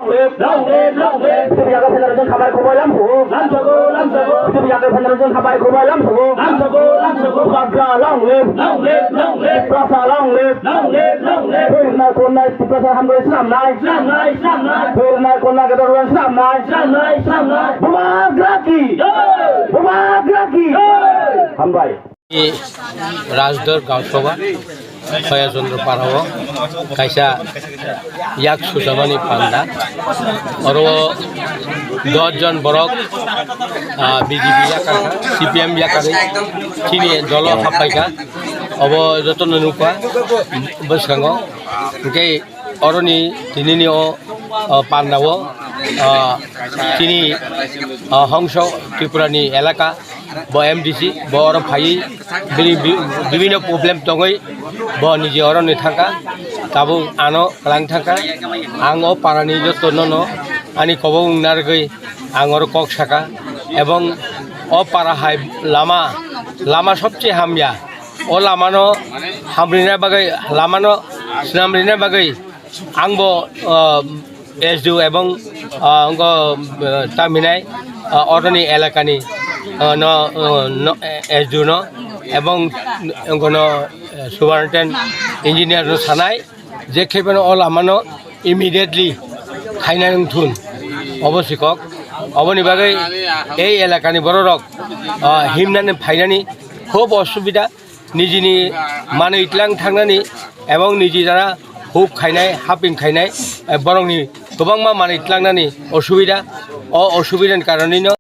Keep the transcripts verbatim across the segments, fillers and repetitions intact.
Long live, long live. Bijepi yakai phainairokjwng khabai khoboi lamsogo. Lamsogo, lamsogo. Bijepi yakai phainairokjwng khabai khoboi lamsogo. Lamsogo, lamsogo. Bubagra long live. Long live, long live. Tiprasa long live. Long live, long live. Thwi rwnai khornai Tiprasa hambai swnamnai. Swnamnai, swnamnai. Thwi rwnai khornai Gador rwnai swnamnai. Swnamnai, swnamnai. Bubagra ki. Jai. Bubagra ki. Jai. Hambai. Rajdor Gaon Sabha, Khoya Chandra Para o kaisa yak sujamani panda. Oro dos jon borok, ah, B J P yakarkha, C P M yakarwi chini dolo happaikha. Obo jotono nukha bwskango. Hwnkhe oroni tinini o, o, panda o, o, chini, o, Hongso Tripura ni elaka, bo M D C, bo oro phaiwi bini bi-, bibinno problem tongwi bo nije oro ni thangkha, tabuk ano kwlang thangkha. Ang o para ni joto no no ani kobok wng narwgwi ang oro kok sakha, ebong o para hai lama, lama sobse hamya. O lamano hamrina bagwi, lamano swnamrina bagwi ang bo, ah, S D O ebong, ah, wngkha, ah, tamhinai, ah, oroni elakani, ah, no, ah, no, S D O no ebong wngkha no, ah, superintendent engineer no sanai je khe bono o lamano immediately khaina wngthun, obo sikok. Oboni bagwi ei elakani bororok, ah, himnani phainani khub osubida. Nijini manwi tlang thangnani ebong niji jara huk khainai, haping khainai, eh, borokni kwbangma manwi tlangnani osubida. O osubidani karonwino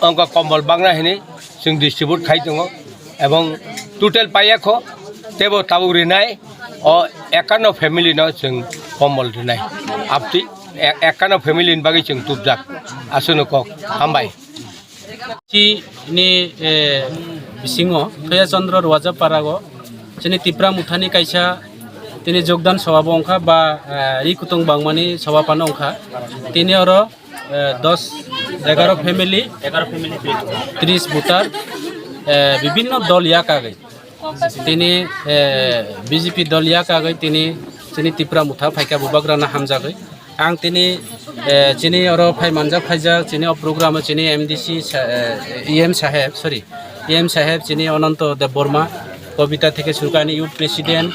wngkha kombol bangna hinwi chwng distribute khai tongo, ebong total paiyakho, teibo tabuk rinai o ekanno family no chwng kombol rinai. Abtwi e-, ekanno family ni bagwi chwng tubjak. Aswkno kok. Hambai. Chini, eh, bisingo Thoya Chandra Rwajaparago chini Tipra Muthani kaisa tini jogdan sabha bo wngkha ba, eh, ri kutung bangmani sabha phano wngkha. Tini oro, eh, dos, egaro family, tris voter, eh, bibinno dol yakagwi. Tini, eh, B J P dol yakagwi tini chini Tipra Motha phaikha bubagrano hamjagwi. Ang tini, eh, chini oro phai manjak phaijak, chini o program o chini M D C sa-, eh, E M saheb, sorry, E M saheb chini Ananto Debbarma, Kobita theke suru khe ani youth president,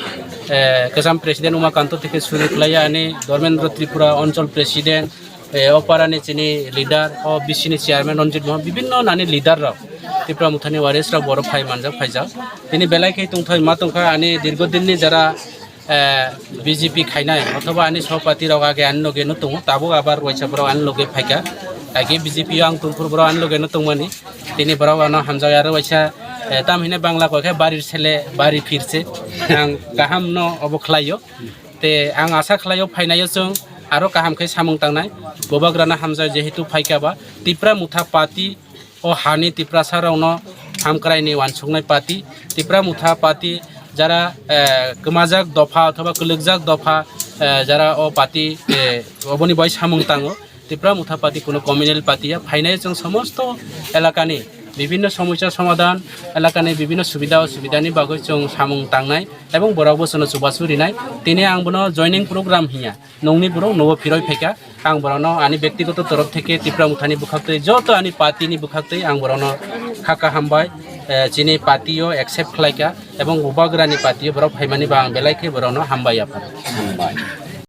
eh, Kesam president Umakanto theke suru khlaiya ani Dharmendra Tripura Anchal president, eh, o parani chini leader, o B C ni chairman Ranjit Mohan, bibinno nani leader rok, Tipra Mothani warriors rok bo oro phai manjak phaijak. Tini belai khe tongthai ma tongkha ani dirgo dinni jara, eh, B J P khainai, othoba ani sopati rok age ani loge no tongo, tabuk abar waisa borok ani loge phaikha. Age B J P o ang tongphuru borok ani loge no tongmani. Tini borok ano hamjak aro waisa, eh, tam hine Bangla koi khe barir sele, bari phirse. Ang kaham no obo khlaio. Te ang asa khlaio phainaio chwng aro kaham khe samung tangnai. Bubagrano hamjak jehetu phaikha ba Tipra Motha party o hani Tiprasa rokno hamkraini wansuknai party, Tipra Motha party jara, eh, kwmajak dopha othoba kwlwkjak dopha, eh, jara o party, eh, oboni bai samung tango. Tipra Motha party kuno communal party ya, phainai chwng somosto elakani bibinno somosya somadhan, elakani bibinno subida osubidani bagwi chwng samung tangnai ebong borok bo chwngno chubachu rinai. Tini ang bono joining program hinya. Nungni borok nobo phiroi phaikha, ang borokno ani bektigoto torof theke Tipra Mothani bwkhaktwi, joto ani party ni bwkhaktwi ang borokno kha kha hambai, eh, chini party o accept khlaikha, ebong bubagrani party o borok phaimani ba ang belai khe borokno hambai yapha. Hambai.